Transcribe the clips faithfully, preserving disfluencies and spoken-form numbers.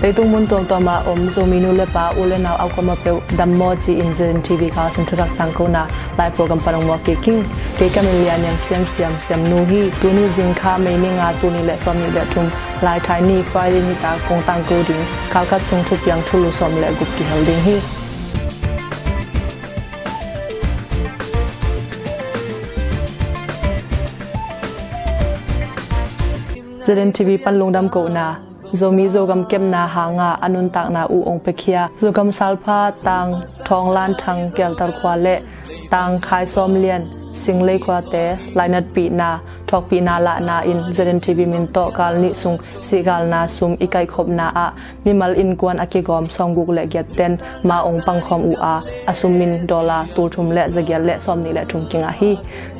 Leitung mun tuamtuam ah om Zomi nu le pa, u le nau a kuamah peuh dam maw ci-in Z N T V Khalsung thutak tangkona lai program pan hong muak kik ing. Kei ka min Lia Niang Siang Siam, Siamnu hi. Tuni zingkha May ni nga, tul nih le sawmnih le thum, Laithai ni, Friday nitak kong tangko ding. Kal khat sung thupiang thulu sawm le guk kihel ding hi. Z N T V pan lungdam kohna. Zomi Zogam kepna hanga a nuntakna uh hong piakhia Zogam Salpha, Tang Thawnglan Thang Keltal khua le Tang Khai Sawm Lian Singlei khuate lainatpihna, thawkpihna lahna in Z N T V min tawh kal nih sung sihgalna sum i kaihkhopna ah mimal innkuan a kigawm sawmguk le giat ten ma hong pangkhawm uh a, a sum in dollar tulthum le zagiat le sawmnih le thum kingah hi.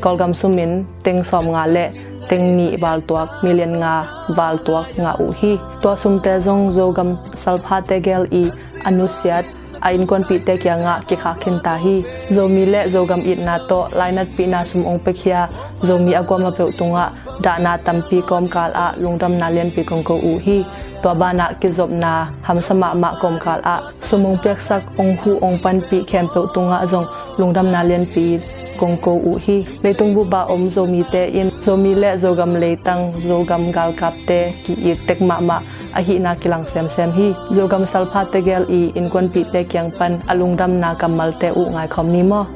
Kawlgam sum in teng sawmnga le teng nih valtuak, million nga valtuak ngah uh hi. Tua sumte zong Zogam Salphate gel i a nusiat a innkuanpihte kiangah kikhak khinta hi. Zomi le Zogam itna tawh lainatpihna sum hong piakhia Zomi a kuamah peuh tungah dahna tampi kawmkal ah lungdamna lianpi kong ko uh hi. Tua banah kizopna hamsa mahmah kawmkal ah sum hong piaksak, hong huh, hong panpih khempeuh tungah zong lungdamna lianpi kong ko uh hi. Leitung bup ah om Zomite in Zomi le Zogam leitang, Zogam galkapte ki-it tek mahmah ahihna kilang semsem hi. Zogam Salphate gel i innkuanpihte kiang pan a lungdamna kammalte uh ngaikhawm ni maw?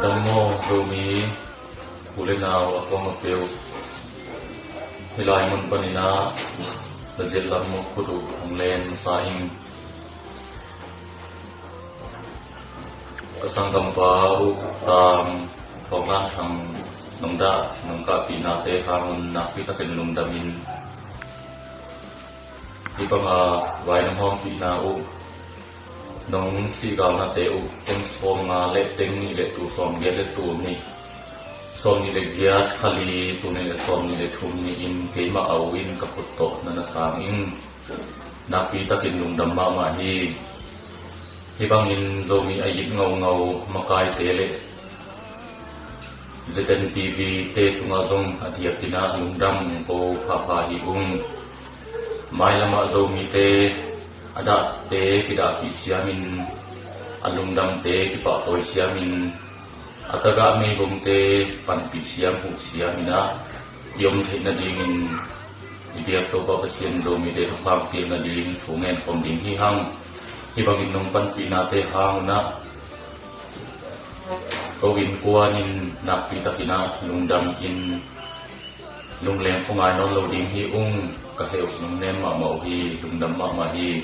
Dam maw Zomi u le nau a kuamah peuh. Hih lai mun panin ah na ziat lam mawk khut uh hong len masa ing. Ka sanggampa uh Tang Thawnglan Thang nong dah, nong kahpihnate hang un nakpi takin lungdam ing. Hih banga vai nong hawmpihna uh, nong sihgalnate uh, teng sawmnga le teng nih le tul sawmgiat le tul nih, sawmnih le giat khali, tul nih le sawmnih le thum ni-in keimah a u in ka khut tawh na na sang ing. Nakpi takin lungdam mahmah hi. Hih bangin Zomi a it ngaungau makaite le Z N T V te tungah zong a diakin ah lungdam ko phapha hi ung. Mailam ah Zomite a dahte kidahpih siamin, a lungdamte kipahtawi siamin, a tagah meigongte panpih siam, huh siamin ah i om theih nadingin i biak Topa Pasian Zomite thupha piak nading thu ngen khawm ding hi hang. Hih bangin nong panpihnate hang un ah ko innkuan in nakpi takin ah lungdam in, lungleng khuangai nawn lo ding hi ung. Ka heh uh nong nem mahmah uh hi, lungdam mahmah hi.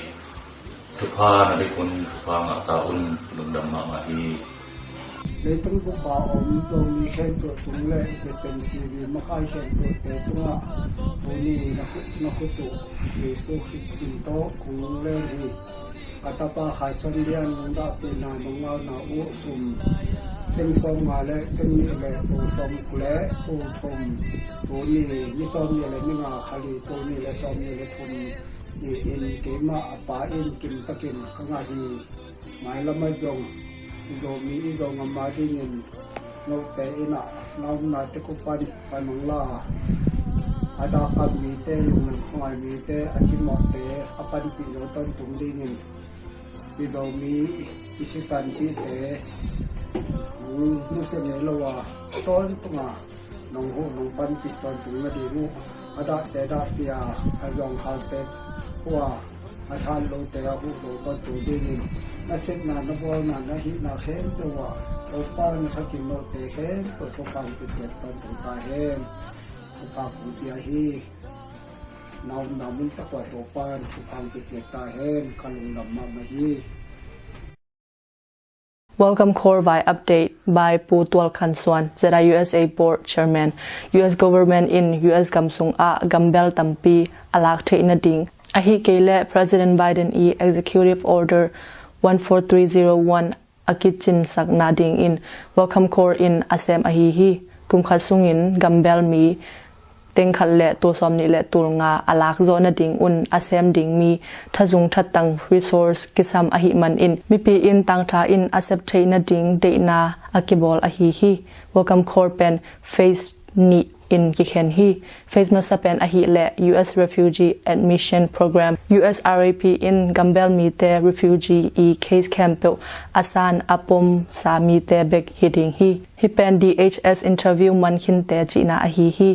Thupha na bek un, thupha ngah ta un, lungdam mahmah hi. Leitung bup ah om Zomi khempeuh tung le Z N T V makai khempeuhte tungah tuni na khut, na khut uh Jesu Khrist min tawh kong lungleng hi. A tapa Khai Sawm Lian nong dahpihna, nong ngauna uh sum teng sawmnga le teng nih le tul sawmguk le tul thum, tuni ni sawmnih le ni nga khali, tul nih le sawmnih le thum ni-in keimah a pa in kim takin ka ngah hi. Mailam ah zong Zomi i Zogam a dingin note in ah na omna tek uh pan, pan hong la, a dak kam mite, lungleng khuangai mite, a cimawhte a panpih zo tawntung dingin i Zomi i sisanpihte hong nusia ngei lo a, tawntung a nong huh nong panpih tawntung nading uh, a dahte dahpih a, a zuangkhalte huh a, a that lote a huh zo tawntung dingin, na sepna, na bawlna, na hihna khempeuh ah Topa na thakin note khempeuh thupha hong pia ciat tawntung ta hen. Thupha kong pia hi. Na omna mun tawh Topa in thupha hong pia ciat ta hen. Ka lungdam mahmah hi. Welcome Khawl Vai update by Pu Tual Khan Suan, Z I U S A Board Chairman. U S Government in U S gam sungah gambel tampi a lak theih nading, ahih kei leh President Biden i Executive Order one four three zero one a kicinsak nadingin Welcome Khawl in a sem ahi hi. Kum khat sungin gambel mi teng khat le tul sawmnih le tul nga a lak zawh nading un a sem ding mi thazung thatang, resource, kisam ahih manin mipi in tangtha in a sep theih nading deihna a kibawl ahi hi. Welcome Khawl pen phase nih in kikhen hi. Phase masa pen ahih leh U S Refugee Admission Program, U S R A P, in gambel mite refugee i case khempeuh a san a pom sa mite bek hi ding hi. Hih pen D H S interview man khinte cihna ahi hi.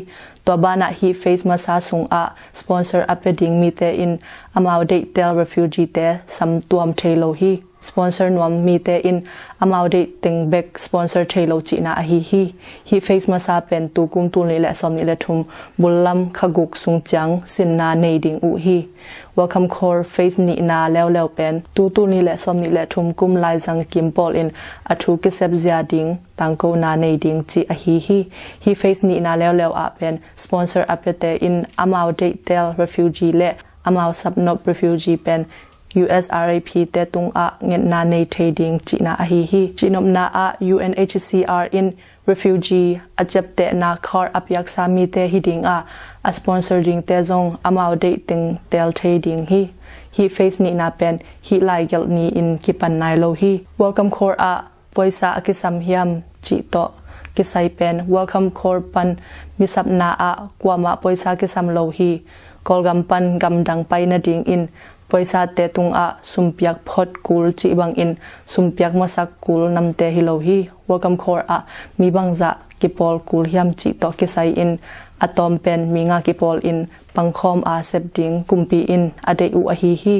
Tua banah hih phase masa sungah sponsor a pia ding mite in amau deihtel refugee te sam tuam thei lo hi. Sponsor nuam mite in amau deih teng bek sponsor thei lo cihna ahi hi. Hih phase masa pen tu kum tul nih le sawm nih le thum bullam kha guk sung ciang sinna nei ding uh hi. Welcome Call phase nihna leuleu pen tu tul nih le sawm nih le thum kum laizang kim pawl in a thu kisep zia ding tangkona nei ding cih ahi hi. Hih phase nihna leuleu ah pen sponsor a piate in amau deihtel refugee le amau sapnop refugee pen U S R A P te tungah ngetna nei thei ding cihna ahi hi. Cihnopna ah U N H C R in refugee a ciaptehna card a piaksa mite hi ding a, a sponsor dingte zong amau deih teng tel thei ding hi. Hih phase nihna pen hih laigelh ni-in kipan nai lo hi. Welcome Call ah poisa a kisam hiam cih tawh kisai pen Welcome Call pan misapna ah kuamah poisa kisam lo hi. Kawlgam pan gamdang pai nadingin poisate tungah sumpiak phot kul cih bangin sumpiak masak kul namte hi lo hi. Welcome Call ah mi bangzah kipawl kul hiam cih tawh kisai in a tawm pen mi nga kipawl in pangkhawm a sep ding kumpi in a deih uh ahi hi.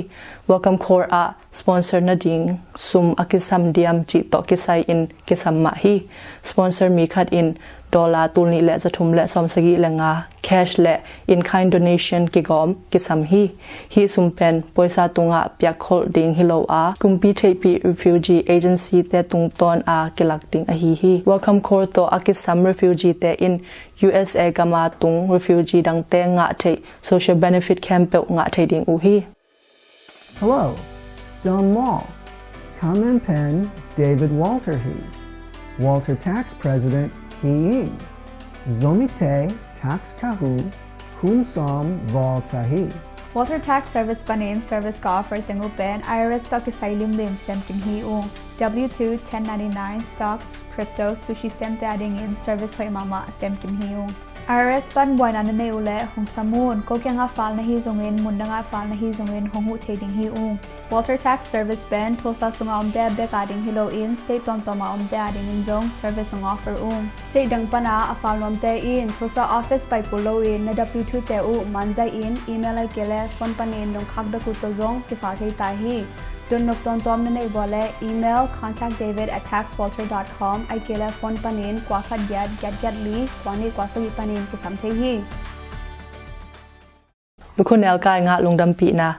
Welcome Call ah sponsor nading sum a kisam diam cih tawh kisai in kisam mah hi. Sponsor mi khat in dollar tul nih le zathum le sawmsagih le nga cash le in-kind donation kigawm kisam hi. Hih sum pen poisa tungah piakkholh ding hi lo a, kumpi theihpih refugee agency te tungtawn a kilak ding ahi hi. Welcome Call tawh a kisam refugee te in U S A gama tung refugee dangte ngah theih social benefit khempeuh ngah thei ding uh hi. Hello, Dom Mall. Kamen pen David Walter hi. Walter Tax President hi ing. Zomite tax kahu kum sawm volta hi. Walter Tax Service panin service ka offer teng uh pen I R S tawh kisai limlim sem kim hi ung. W two, ten ninety-nine, stocks, crypto, sushi semte adingin service hoih mahmah sem kim hi ung. I R S pan buaina na nei uh leh hong sam un. Ko kiangah file na hi zongin, mundangah file na hi zongin hong huh thei ding hi ung. Walter Tax Service pen Tulsa sungah omte bek ading hi loin state tuamtuamah omte adingin zong service hong offer ung. State dang pana a file nuamte in Tulsa office pai kul loin na W two te uh manzai in, email ahih kei leh phone panin dong khak dak uh tawh zong kifile thei ta hi. Donnop tuamtuam na neih uh leh email contact david at tax walter dot com ahih kei leh phone panin kua khat giat giat giat li kua nih kua sagih panin kisam thei hi. Lukhu nelkai ngah lungdampihna.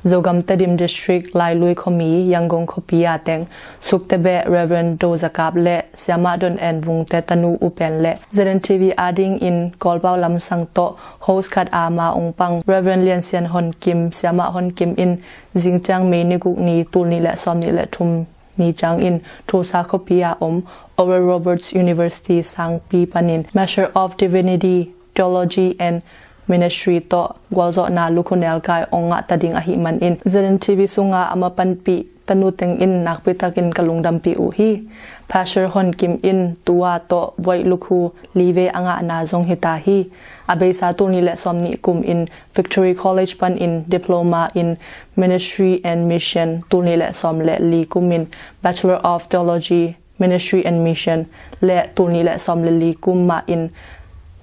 Zogam Tedim District Lailui khuami Yangon khuapi a teng Sukte beh Reverend Do Za Kap le Siamah Don En Vung te tanu U Pen le Z N T V adingin Kawlpau lamsang tawh host khat a ma ong pang Reverend Lian Sian Hon Kim, Siamah Hon Kim in zingciang May ni guk ni tul nih le sawm nih le thum ni ciangin Tulsa khuapi a om Oral Roberts University sangpi panin Master of Divinity, Theology and Ministry tawh gualzawhna lukhu nelkai ong ngah ta ding ahih manin Z N T V sunga a mapanpih tanu teng in nakpi takin ka lungdampih uh hi. Pastor Hon Kim in tua tawh buaih lukhu li vei a ngahna zong hi ta hi. A beisa tul nih le sawm nih kum in Victory College panin Diploma in Ministry and Mission, tul nih le sawm le li kum in Bachelor of Theology, Ministry and Mission le tul nih le sawm le li kum mah in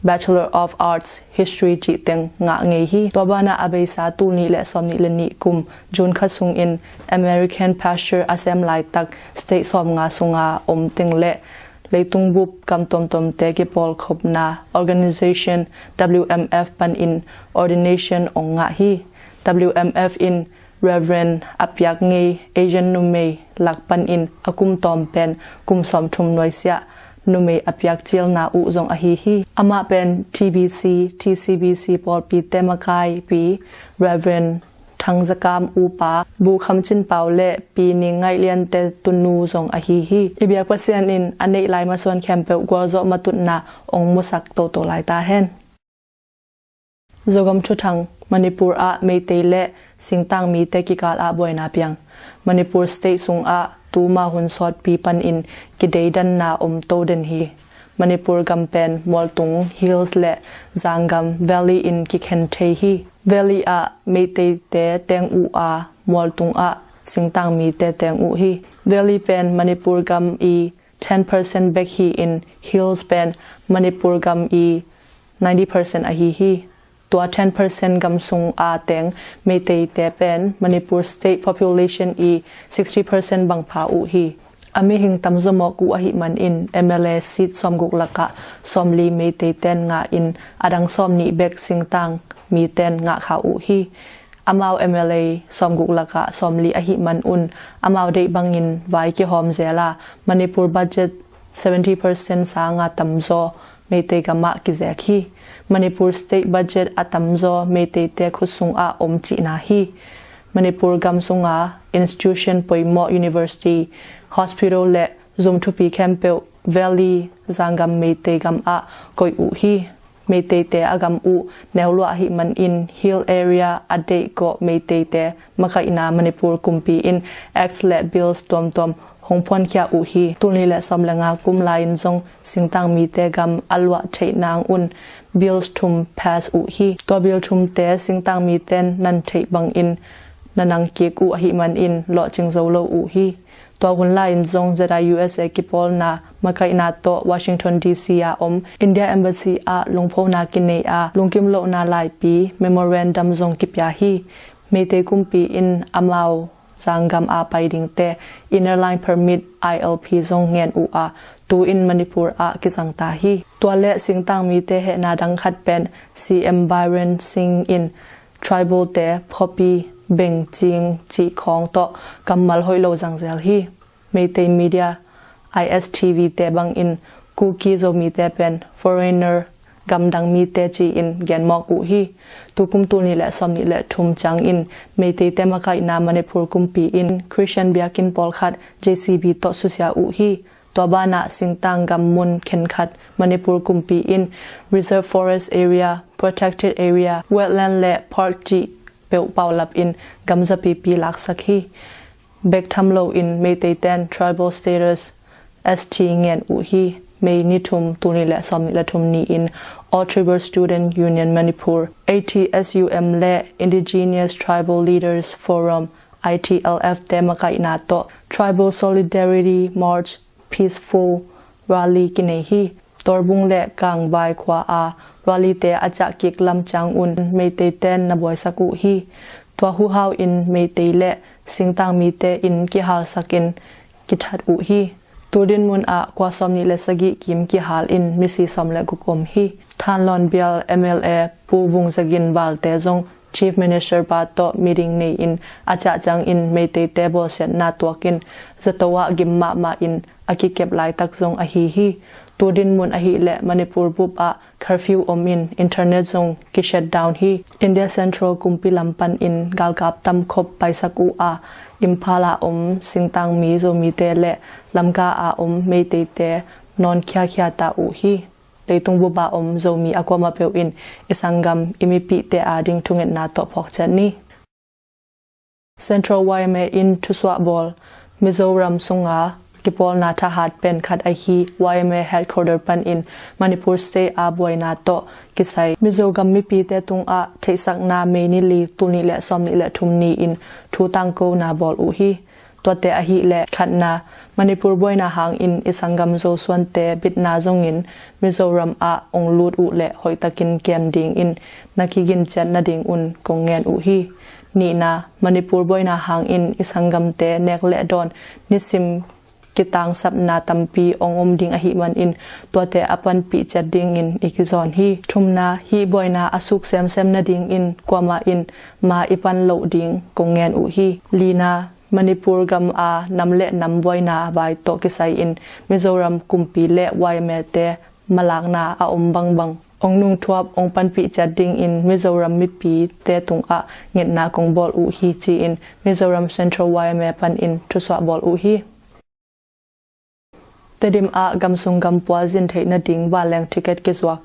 Bachelor of Arts, History cih teng ngah ngei hi. Tua banah a beisa tul nih le sawm nih le nih kum June kha sungin American pastor a sem laitak state sawm nga sunga om teng le leitung bup gam tuamtuamte kipawlkhopna organization W M F panin ordination ong ngah hi. W M F in Reverend a piak ngei Asian numei lak panin a kum tawm pen kum sawmthum nuaisiah numei a piak cialna uh zong ahi hi. Amah pen T B C, T C B C pawlpite makaipi Reverend Thang Za Kam upa, Bu Kham Cin Pau le Pi Ning Ngaih Lian te tunu zong ahi hi. I biak Pasian in a neih lai masuan khempeuh gualzawh matutna ong musak toto lai ta hen. Zogam thuthang. Manipur ah Meitei le singtang mite kikal ah buaina piang. Manipur state sungah tuma hun sawtpi panin kideidanna om to den hi. Manipur gam pen mualtung, hills, le zanggam, valley, in kikhen thei hi. Valley ah Meiteite teng uh a, mualtung ah singtang mite teng uh hi. Valley pen Manipur gam i ten percent bek hi-in, hills pen Manipur gam i ninety percent ahi hi. Tua ten percent gam sung a teng Meiteite pen Manipur state population i sixty percent bang pha uh hi. A mihing tamzaw mawk uh ahih manin M L A seat sawmguk lakah sawmli Meiteiten ngah in, a dang sawmnih bek singtang miten ngah kha uh hi. Amau M L A sawmguk lakah sawmli ahih manun amau deih bangin vai kihawm zel a, Manipur budget seventy percent sanga tamzaw Meitei gamah kizek hi. Manipur state budget a tamzaw Meiteite khut sungah om cihna hi. Manipur gam sunga institution poimawh, university, hospital, le zum thupi khempeuh valley, zanggam Meitei gamah koih uh hi. Meiteite a gam uh neu luah ahih manin hill area a deih gawh Meiteite makaihna Manipur kumpi in acts le bills tuamtuam hong phuankhia uh hi. Tul nih le sawm le nga kum lai-in zong singtang mite gam a luah theih nang un bills thum pass uh hi. Tua bill thumte singtang miten nan theih bangin na nang kik uh ahih manin lawhcing zo lo uh hi. Tua hun lai-in zong Z I U S A kipawlna makaihna tawh Washington D C a om India Embassy ah lungphona kinei a, lungkim lohna laipi memorandum zong kipia hi. Meitei kumpi in amau zanggam a pai dingte Inner Line Permit, I L P, zong ngen uh a, tu-in Manipur ah kizang ta hi. Tua le singtang mite hehna dang khat pen C M Biren Singh in tribal te phuapi, bengcing cih khawng tawh kammal hoih lo zangzel hi. Meitei media I S T V te bangin Kuki Zomite pen foreigner, gamdang mite ci-in genmawk uh hi. Tukum tul nih le sawmnih le thum ciangin Meiteite makaihna Manipur kumpi in Christian biakinn pawlkhat J C B tawh susia uh hi. Tua banah singtang gam mun khenkhat Manipur kumpi in reserve forest area, protected area, wetland le park cih peuh paulap in gamzapipi laksak hi. Bek tham loin Meiteiten tribal status, S T, ngen uh hi. May ni thum, tul nih le sawmnih le thum ni-in All Tribal Student Union Manipur, A T S U M, le Indigenous Tribal Leaders Forum, I T L F, te makaihna tawh Tribal Solidarity March, Peaceful Rally kinei hi. Torbung le Kangbai khua a rally te a ciah kik lam ciangun Meiteiten na buaisak uh hi. Tua huhau in Meitei le singtang mite inn kihalsakin kithat uh hi. Tu dinmun ah kua sawmnih le sagih kim kihal in misi sawm le guk om hi. Thanlon Bial M L A Pu Vung Za Gin Val te zong Chief Minister pa tawh meeting nei-in a ciah ciangin Meiteite bawlsiatna tuakin zato ah gim mahmah in a kikep laitak zong ahi hi. Tu dinmun ahih leh Manipur bup ah curfew om in internet zong ki-shutdown hi. India Central kumpi lam panin galkap tamkhop paisak uh a, Imphal a om singtang mi Zomite le Lamka a om Meiteite nawn khiakhia ta uh hi. Leitung bup a om Zomi a kuamah peuh in i sanggam, i mipihte ading thungetna tawh phawk ciat ni. Central Y M A in thusuah bawl. Mizoram sunga kipawlna thahat pen khat ahi Y M A headquarter panin Manipur State a buaina tawh kisai Mizogam mipite tungah theihsakna May ni li, tul nih le sawmnih le thum ni-in thu tangkona bawl uh hi. Tuate ahih leh khatna, Manipur buaina hangin i sanggam Zosuante bitna zongin Mizoram ah ong lut uh leh hoihtakin kem dingin na kiginciat nadingun kong ngen uh hi. Nihna, Manipur buaina hangin i sanggamte nek le dawn, nisim kitangsapna tampi ong om ding ahih manin tuate a panpih ciat dingin i kizawn hi. Thumna, hih buaina a suk semsem nadingin kuamah in ma i pan loh ding kong ngen uh hi. Lina, Manipur gam a nam le nam buaina vai tawh kisai-in Mizoram kumpi le Y M A te malakna a om bangbang ong nungthuap, ong panpih ciat dingin Mizoram mipite tungah ngetna kong bawl uh hi, ci-in Mizoram Central Y M A panin thusuah bawl uh hi. Tedim ah gamsung gampua zin theih nading vanleng ticket kizuak.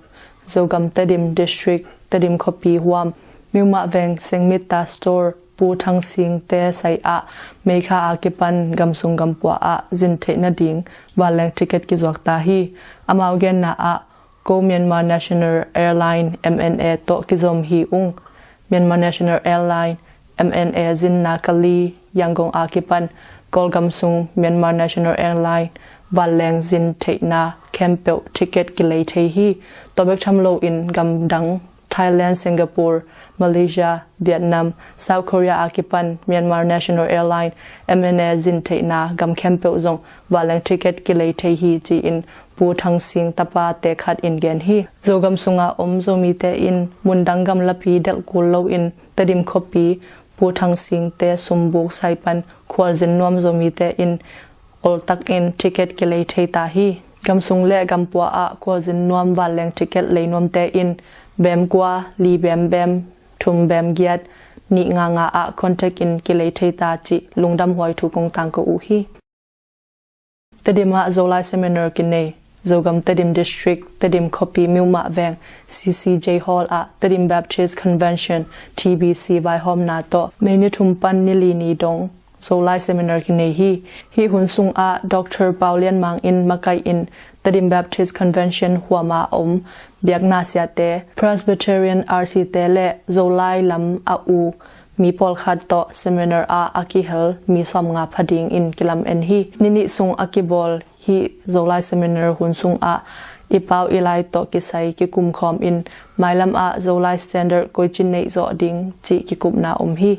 Zogam Tedim District, Tedim khuapi huam, Miumah Veng, Sengmitta Store, Pu Thang Sing te sai ah May kha a kipan gamsung gampua ah zin theih nading vanleng ticket kizuak ta hi. Amau genna ah Go Myanmar National Airline, M N A, tawh kizom hi ung. Myanmar National Airline, M N A, zinna kali Yangon a kipan Kawlgam sung Myanmar National Airline vanleng zin theihna khempeuh ticket kilei thei hi. Tua bek tham loin gamdang Thailand, Singapore, Malaysia, Vietnam, South Korea a kipan Myanmar National Airline, M N A, zin theihna gam khempeuh zong vanleng ticket kilei thei hi, ci-in Pu Thang Sing tapa te khat in gen hi. Zogam sungah om Zomite in mundang gamlapi delh kul loin Tedim khuapi Pu Thang Sing te sumbuk sai pan khualzin nuam Zomite in oltak in ticket kilei thei ta hi. Gamsung le gampua ah khualzin nuam vanleng ticket lei nuamte in bem kua, li bem bem, thum bem giat, nih nga nga ah contact in kilei thei ta cih lungdamhuai thu kong tangko uh hi. Tedim ah Zolai Seminar kinei. Zogam Tedim District, Tedim khuapi Miumah Veng, C C J Hall ah Tedim Baptist Convention, T B C vaihawmna tawh May ni thum pan ni li ni dong Zolai Seminar kinei hi. Hih hun sungah Doctor Pau Lian Mang in makaih in Tedim Baptist Convention huam a om biakna siate, Presbyterian R C te le Zolai lam a uk mi pawlkhat tawh seminar ah a kihel mi sawmnga pha dingin kilamen hi. Ni nih sung a kibawl hih Zolai Seminar hun sungah i pau i lai tawh kisai kikumkhawm in mailam ah Zolai Standard koici neih zawh ding cih kikupna om hi.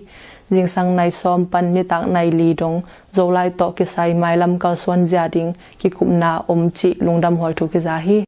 Zingsang nai sawm pan nitak nai li dong Zolai tawh kisai mailam kalsuan zia ding kikupna om cih lungdamhuai thu kiza hi.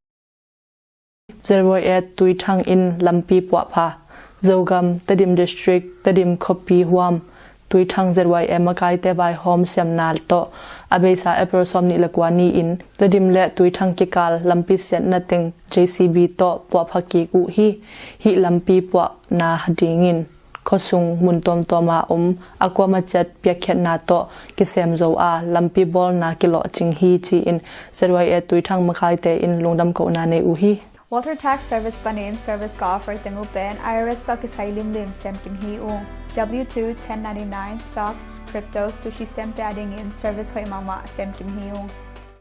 Z Y A Tuithang in lampi puahpha. Zogam, Tedim District, Tedim khuapi huam Tuithang Z Y A makaite vaihawm siamna tawh a beisa April sawmnih le kua ni-in Tedim le Tuithang kikal lampi siatna teng J C B tawh puahpha kik uh hi. Hih lampi puahna dingin khuasung mun tuamtuam a om a kuama ciat piakkhiatna tawh kisem zo a lampi bawlna kilawhcing hi, ci-in Z Y A Tuithang makaite in lungdam kohna nei uh hi. Walter Tax Service panin service ka offer teng uh pen I R S tawh kisai limlim sem kim hi ung. W two, ten ninety-nine, stocks, cryptos, sushi semte a dingin service hoih mahmah sem kim hi ung.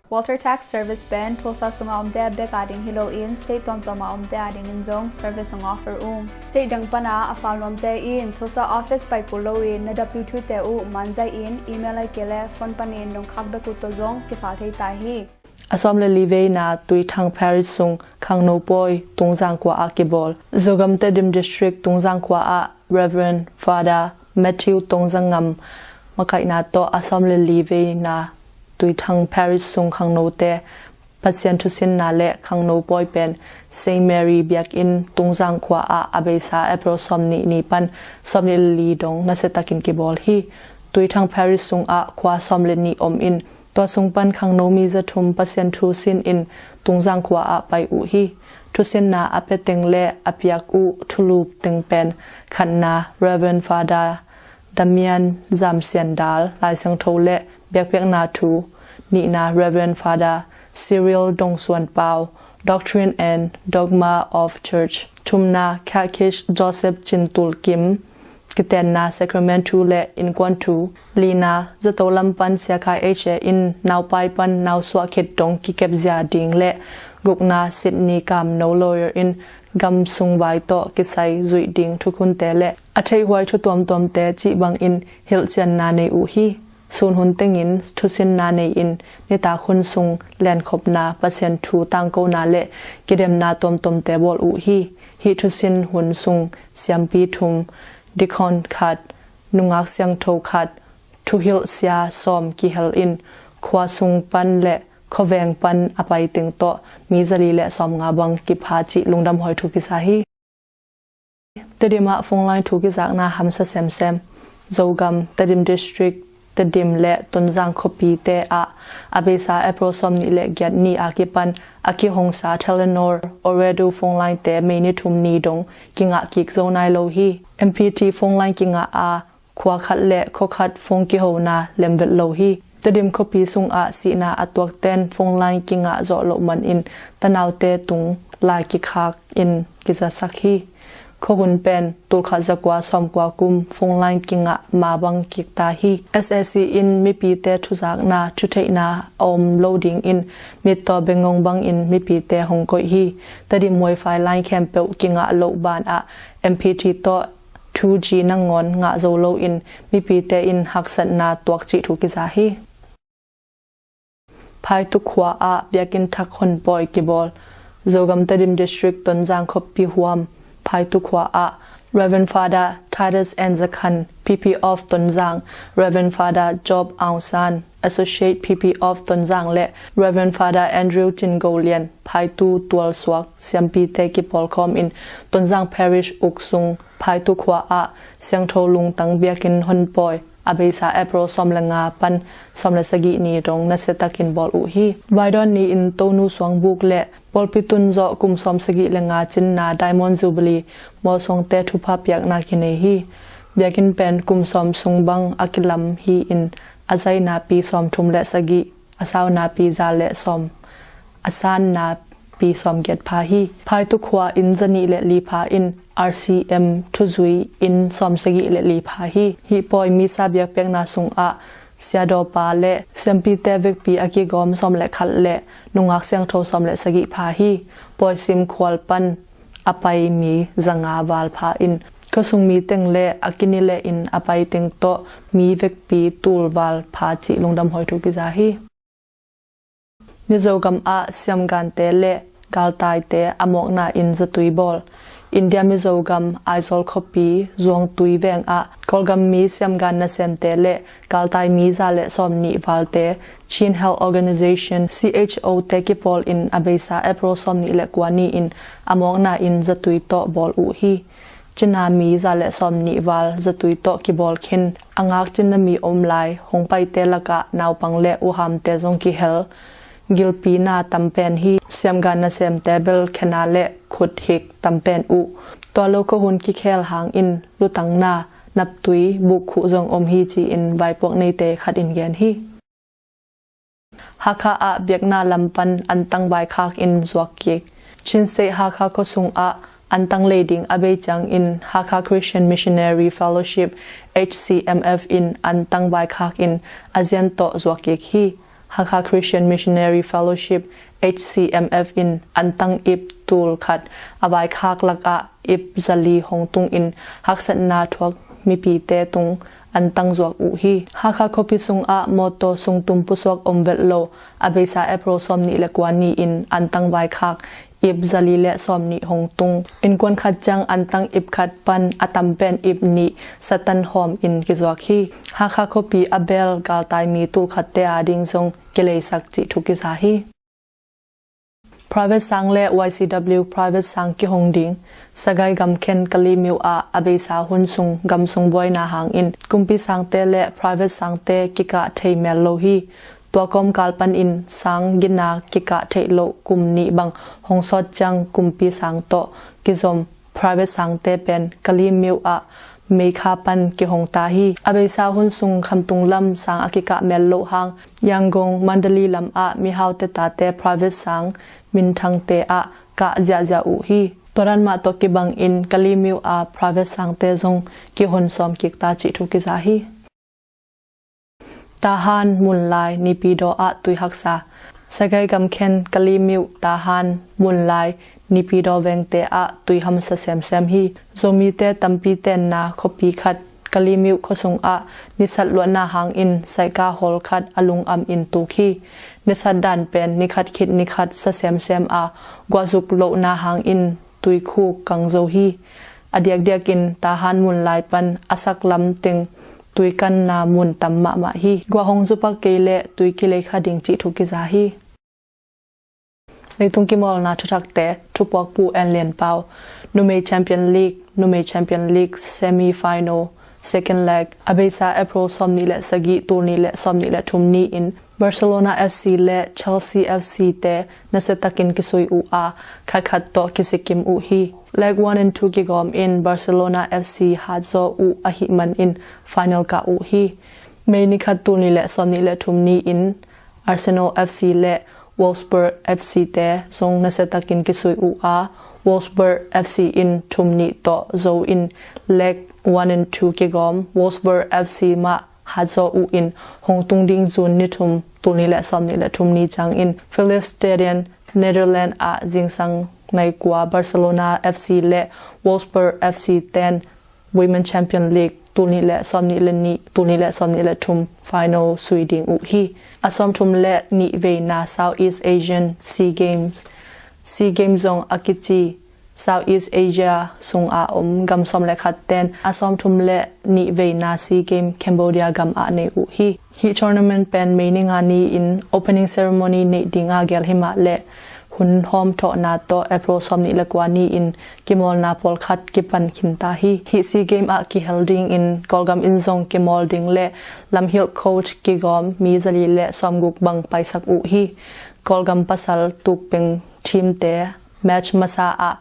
Walter Tax Service pen Tulsa sunga omte bek a ding hi loin state tuamtuam a omte a dingin zong service hong offer ung. State dang pana a fal nuamte in Tulsa office pai kul loin na W two te uh manzai in email ahih kei leh phone panin nong khak bek uh tawh zong kifal thei ta hi. A sawm le li veina Tuithang Parish sung Khangno Pawi Tungzang khua ah kibawl. Zogam Tedim District Tungzang khua ah Reverend Father Matthew Tongzang Ngam makaihna tawh a sawm le li veina Tuithang Parish sung khangnote Pasian thusinna le khangno pawi pen Saint Mary biakinn Tungzang khua ah a beisa April sawmnih ni pan sawmnih le li dong nasiatakin kibawl hi. Tuithang Parish sungah khua sawm le nih om in tua sung pan khangno mi za thum Pasian thu sin in Tungzang khua ah pai uh hi. Thusinna a pia teng le a piak uh thulu teng pen khatna Reverend Father Damian Zam Sian Dal, Lai Siangtho le biakpiakna thu, nihna Reverend Father Cyril Dong Suan Pau, Doctrine and Dogma of Church, thumna Catechist Joseph Cin Tul Kim, kitenna Sacrament thu le innkuan thu, lina zato lam pan Sia Khai Asia in naupai pan nausuah khit dong kikep zia ding le gukna Sydney Kam No Lawyer in gam sung vai tawh kisai zuih ding thukhunte le a theihhuai thu tuamtuamte cih bangin hilhcianna nei uh hi. Sun hun tengin thusinna nei-in nitak hun sung lenkhopna, Pasian thu tangkona le kidemna tuamtuamte bawl uh hi. Hih thusin hun sung siampi thum, deacon khat, nungak siangtho khat, thuhilh sia sawm kihel in khua sung pan le khuaveng pan a pai teng tawh mi zali le sawmnga bang kipha cih lungdamhuai thu kisa hi. Tedim ah phone line thu kizakna hamsa semsem. Zogam, Tedim District, Tedim le Tonzang khuapite ah a beisa April sawmnih le giat ni a kipan a kihongsa Telenor, Ooredoo phone line te May ni thum ni dong kingah kik zo nai lo hi. M P T phone line kingah a khua khat le khua khat phone kihona lemvet lo hi. Tedim khuapi sungah sihna a tuakten phone line kingah zawh loh manin tanaute tung lai kikhak in kizasak hi. khuahun pen tulkhat zakua sawmkua kum phone line kingah ma bang kik ta hi. S A C in mipite thuzakna, thutheihna a om lo dingin mittaw bengong bangin mipite hong koih hi. Tedim wifi line khempeuh kingah loh banah M P T tawh two G nangawn ngah zo loin mipite in haksatna tuak cih thu kiza hi. Phaituk khua ah biakinn thak honpawi kibawl. Zogam Tedim District Tonzang khuapi huam Phaituk khua ah Reverend Father Titus N Zakhan, P P of Tonzang, Reverend Father Job Aung San, Associate P P of Tonzang le Reverend Father Andrew Tin Go Lian, phaitu tualsuak siampite kipawlkhawm in Tonzang Parish uk sung Phaituk khua ah siangtho lungtang biakinn honpawi a beisa April sawm le nga pan sawm le sagih ni dong nasiatakin bawl uh hi. Vaidawn ni-in Tonu suangbuk le pawlpi tun zawh kum sawm sagih le nga cinna Diamond Jubilee mawlsuangte thupha piakna kinei hi. Biakinn pen kum sawm sung bang a kilam hi-in a zainapi sawmthum le sagih, a saunapi za le sawm, a sannapi sawmgiat pha hi. Phaituk khua inn zanih le li pha in R C M thuzui inn sawmsagih le li pha hi. Hih pawi misa biakpiakna sungah siadawpa le siampite vekpi a kigawm sawm le khat le nungak siangtho sawm le sagih pha hi. Pawisim khual pan a pai mi zanga val pha in khuasung mi teng le a kinile in a pai teng tawh mi vekpi tul val pha cih lungdam huai thu kiza hi. Mizogam ah siamgante le galtaite a mawkna in zatui bawl. India Mizogam Aizawl khuapi Zuangtui veng ah Kawlgam mi siamgan nasemte le galtai mi za le sawmnih valte Chin Health Organization, C H O te kipawl in a beisa April sawmnih le kua ni-in a mawkna in zatui tawh bawl uh hi. Cina mi za le sawmnih val zatui tawh kibawl khin a ngak Cina mi om lai hong paite lakah naupang le uhamte zong kihel. Gilpina tampen hi. Siamgan nasemte bel khena le khut hik tampen uh. Tua lo khuahun kikhel hangin lutangna, naptui, bukkhuh zong om hi ci-in vaipuak neite khat in gen hi. Hakha ah biakna lam pan antang vaikhak in zuak kik. Chin State Hakha khuasung ah antang lei ding a bei ciangin Hakha Christian Missionary Fellowship, H C M F in antang vaikhak in a zian tawh zuak kik hi. Hakha Christian Missionary Fellowship, H C M F in antang ip tul khat a vaikhak lakah ip zali hong tungin haksatna thuak mipite tung antang zuak uh hi. Hakha khuapi sungah mawtaw sungtum pusuak om velh lo a beisa April sawmnih le kua ni-in antang vaikhak ip zali le sawmnih hong tung. Innkuan khat ciang antang ip khat pan a tampen ip nih Satan hawm in kizuak hi. Hakha khuapi a bel galtai mi tul khatte ading zong kileisak cih thu kiza hi. Private sang le Y C W private sang kihong ding. Sagaing gamkhen Kalaymyo ah a beisa hun sung gamsung buaina hangin kumpi sangte le private sangte kikah thei mel lo hi. Tua kawmkal panin sang gina kikah theih loh kum nih bang hong sawt ciang kumpi sang tawh kizom private sangte pen Kalaymyo ah May kha pan kihong ta hi. A beisa hun sung khamtung lam sang a kikah mel loh hang Yangon, Mandalay lam ah mihaute tate private sang minthangte ah kah ziahziah uh hi. Tua dan mah tawh kibangin Kalaymyo ah private sangte zong kihon sawm kik ta cih thu kiza hi. Tahan, Munlai, Naypyidaw ah tui haksa. Sagaing gamkhen Kalaymyo, Tahan, Munlai, Naypyidaw vengte ah tui hamsa semsem hi. Zomite tampi tenna khuapi khat Kalaymyo khuasung ah nisat luatna hangin saika hawl khat a lungam in tuk hi. Nisat dan pen nikhat khit nikhat sa semsem a guahzuk lohna hangin tuikhuk kang zo hi. A diakdiakin Tahan Munlai pan a saklam teng tuikanna mun tam mahmah hi. Guah hong zupak kei leh tui kilei kha ding cih thu kiza hi. Leitung kimawlna thuthakte, thupuakpu En Lian Pau. Numei Champion League, Numei Champion League semi final, second leg, a beisa April sawmnih le sagih, tul nih le sawmnih le thum ni-in Barcelona F C le Chelsea F C te nasiatakin kisui uh a, khatkhat tawh kisikim uh hi. Leg one and two kigawm in Barcelona F C hatzaw uh ahih manin final kah uh hi. May ni khat, tul nih le sawmnih le thum ni-in Arsenal F C le Wolfsburg F C te zong nasiatakin kisui uh a, Wolfsburg F C in thum nih tawh zo in leg one and two kigawm. Wolfsburg F C mah hatzaw uh in hong tung ding June ni thum, tul nih le sawm nih le thum ni ciangin Philips Stadion, Netherlands ah zingsang nai kua Barcelona F C le Wolfsburg F C ten Women Champion League tul nih le sawm nih le nih, tul nih le sawm nih le thum final sui ding uh hi. A sawmthum le nih veina Southeast Asian Sea Games, Sea Games zong a kici Southeast Asia sungah om gam sawm le khat ten a sawmthum le nih veina Sea Games Cambodia gam ah nei uh hi. Hih tournament pen May ni nga ni-in opening ceremony neih dinga gel himah le hun hawm thawhna tawh April sawm nih le kua ni-in kimawlna pawlkhat kipan khinta hi. Hih Sea Games ah kihel dingin Kawlgam in zong kimawl ding le lamhilh coach kigawm mi zali le sawmguk bang paisak uh hi. Kawlgam pasal tukpeng teamte match masa ah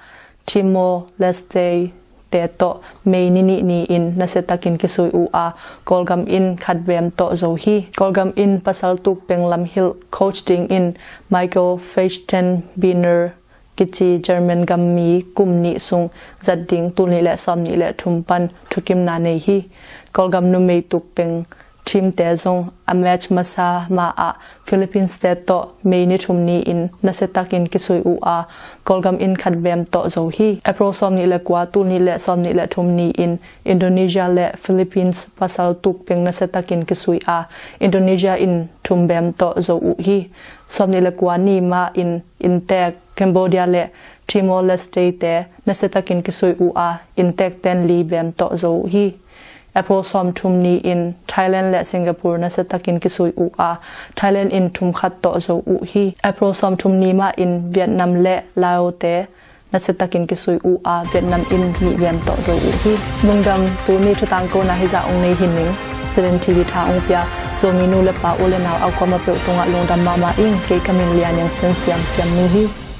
Timor-Leste te tawh May ni nih ni-in nasiatakin kisui uh a, Kawlgam in khatvem tawh zo hi. Kawlgam in pasal tukpeng lamhilh coach dingin Michael Feichtenbiner kici German gam mi kum nih sung zat ding tul nih le sawm nih le thum pan thukimna nei hi. Kawlgam numei tukpeng teamte zong a match masa ma ah Philippines te tawh May ni thum ni-in nasiatakin kisui uh a, Kawlgam in khatvem tawh zo hi. April sawm nih le kua, tul nih le sawm nih le thum ni-in Indonesia le Philippines pasal tukpeng nasiatakin kisui a, Indonesia in thumbem tawh zo uh hi. Sawm nih le kua ni mah in inntek Cambodia le Timor-Leste te nasiatakin kisui uh a, inntek ten libem tawh zo uh hi. April sawmthum ni-in Thailand le Singapore nasiatakin kisui uh a, Thailand in thum khat tawh zo uh hi. April sawmthum ni mah in Vietnam le Laos te nasiatakin kisui uh a, Vietnam in nihbem tawh zo uh hi. Lungdam. Tuni thutangkona hizah ong nei hi ning. Zalen T V tha ong pia Zomi nu le pa, u le nau a kuama peuh tungah lungdam mahmah ing. Kei ka min Lia Niang Sen Siam, Siam Nu hi.